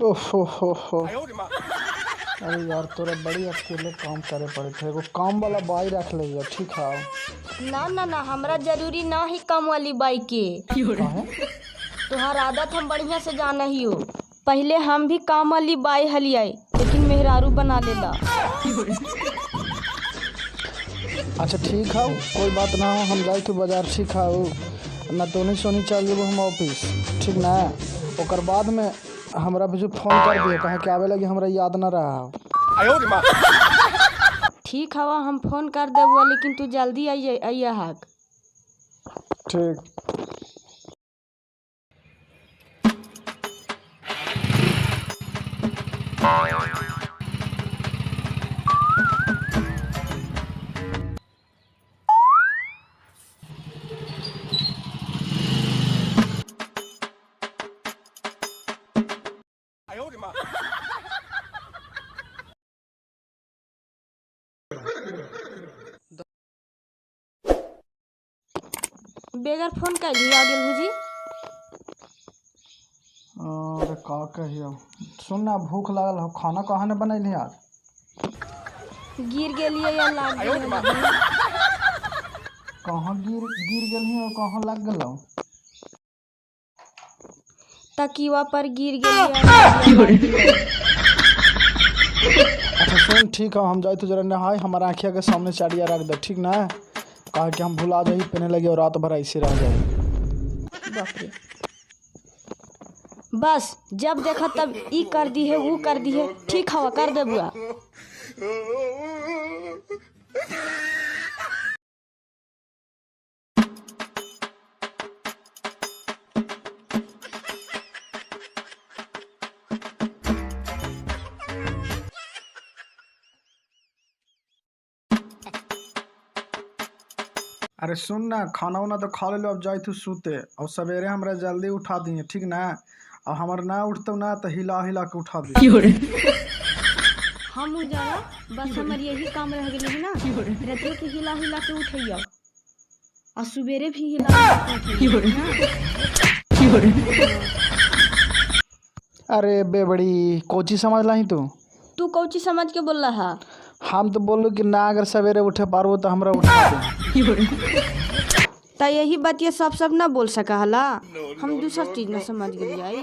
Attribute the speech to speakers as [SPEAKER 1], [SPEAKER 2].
[SPEAKER 1] ओहो हो हो। अरे यार तोरा बड़ी अकेले काम करे पड़े थे, एगो काम वाला बाई रख ले, ठीक है?
[SPEAKER 2] ना ना ना, हमरा जरूरी ना ही काम वाली बाई के।
[SPEAKER 1] काहे?
[SPEAKER 2] तोहार आदत हम बढ़िया से जाना ही हो। पहले हम भी काम वाली बाई हलियाई, लेकिन मेहरारू बना लेला।
[SPEAKER 1] अच्छा ठीक है, कोई बात ना हो, हम जाए तो बाजार, ठीक है ना? तो नहीं सोनी चल जेबो हम ऑफिस, ठीक ना? ओकर बाद में हमरा भी फोन कर दिए, कहे कि आवे लगी हमरा याद ना रहा हो।
[SPEAKER 2] ठीक हवा, हम फोन कर देबुआ, लेकिन तू जल्दी आइए आइए हक।
[SPEAKER 1] ठीक।
[SPEAKER 2] बेगर फोन कैली आ गेल जी।
[SPEAKER 1] अरे का कहियो, सुन ना, भूख लागल हो, खाना कहाँ ने बनैली आज?
[SPEAKER 2] गिर गेलिए या लाग गेल?
[SPEAKER 1] कहाँ गिर गिर गेलही और कहाँ लग गेलौ?
[SPEAKER 2] तकिया पर गिर गेलिए।
[SPEAKER 1] अच्छा सुन, ठीक है, हम जाए तो जरा नहाए, हमारा आँखिया के सामने चाड़िया रख दे, ठीक ना? कहा कि हम भुला जाही पहने लगे और रात भर ऐसे रह जाए।
[SPEAKER 2] बाप रे, बस जब देखा तब ई कर दी है वो कर दी है। ठीक हवा, कर दे बुआ।
[SPEAKER 1] अरे सुन ना, खाना वाना तो खा ले लो, अब जाए तू सूते और सवेरे हमरा जल्दी उठा दिए, ठीक ना? और हमार ना उठतो ना तो हिला हिला के उठा दी।
[SPEAKER 2] हम उ जाना, बस हमर यही काम रह गेलै है ना, रातियो के हिला हिला के उठैया और सवेरे भी हिला हिला के उठैया ना।
[SPEAKER 1] अरे बेबड़ी, कोची समझ लाही तू?
[SPEAKER 2] तू कौची समझ के बोल रहा?
[SPEAKER 1] हम तो बोलू कि ना अगर सवेरे उठे पारबो तो हमरा उठा दे।
[SPEAKER 2] त यही बात ये सब सब ना बोल सका हला, हम दूसर चीज ना समझ गेलियै।